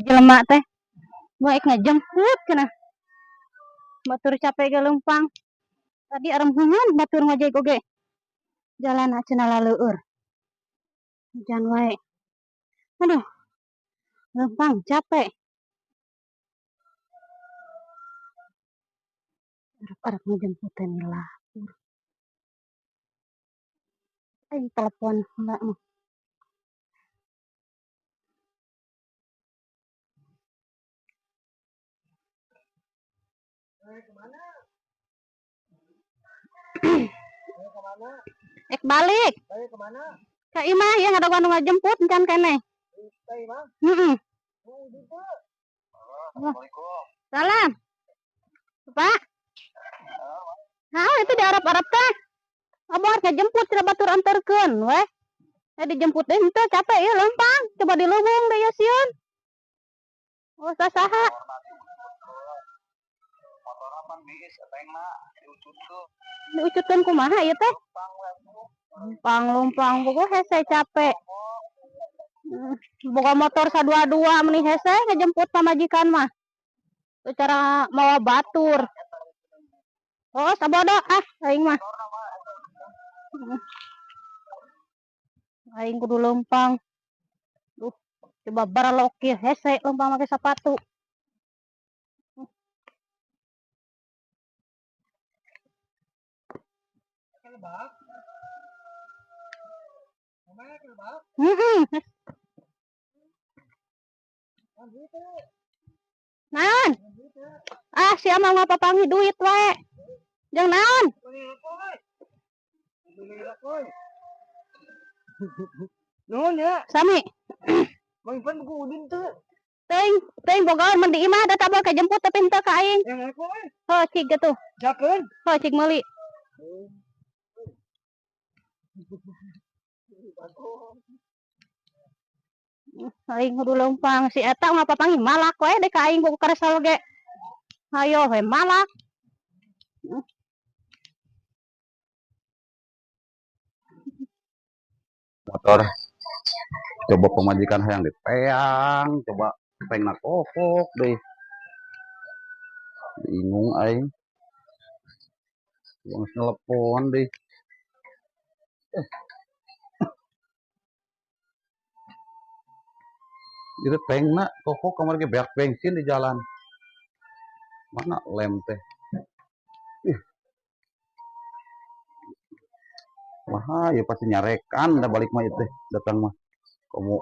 Jelema teh baik ngajemput cenah. Batur capek ge leumpang. Tadi aremhungan batur ngojek oge. Jalan cenah laleueur. Hujan wae. Aduh. Leumpang capek. Arek-arek ngajemput teh lapur. Aing telepon mbak mah. Kemana? Ek balik. Balik kemana? Ka imah ya ngadagoan nu ngajemput encan keneh. Ka imah? Heeh. Oh, gitu. Assalamualaikum. Salam. Pak. Nah, itu di Arab-Arab teh. Abah ngajemput cenah batur anterkeun weh. Eh, dijemput deh henteu, capek ya lempang. Coba dileuweung deh ya sieun. Oh, saha? Motor apa biis tengna diucutkeun. Diucutkeun kumaha ieu teh? Lumpang lumpang bogo hese capek. Boga motor sadua-dua meni hese ngejemput pamajikan mah. Secara mawa batur. Oh, sabodo ah aing mah. Aing kudu lempang. Duh, coba baralok ieu hese lempang make sepatu. Lebak? Namanya lebak? Heeh. Naon? Ah, sia mah ngapapangi duit wae. Jeung naon? Nuhun ya. Sami. Mang Ipan buku udin tuh. Teuing, teuing bogaeun mun di imah da tabel kajemput tapi henteu ka aing. Yang aku we. Heuh, cig getuh. Jakeun. Heuh, cig meuli. Aing kudu leumpang si eta ngapapangi malak wae dek ka aing boga karesel ge. Hayo we malak. Motor coba pemajikan hayang dipeang, coba pengna kokok deh. Bingung aing. Geus telepon deh. Itu pengna kokok kamar ge beak bensin di jalan. Mana lem teh? Ih. Wah, ya pasti nyarekan dah balik mah itu datang mah. Kamu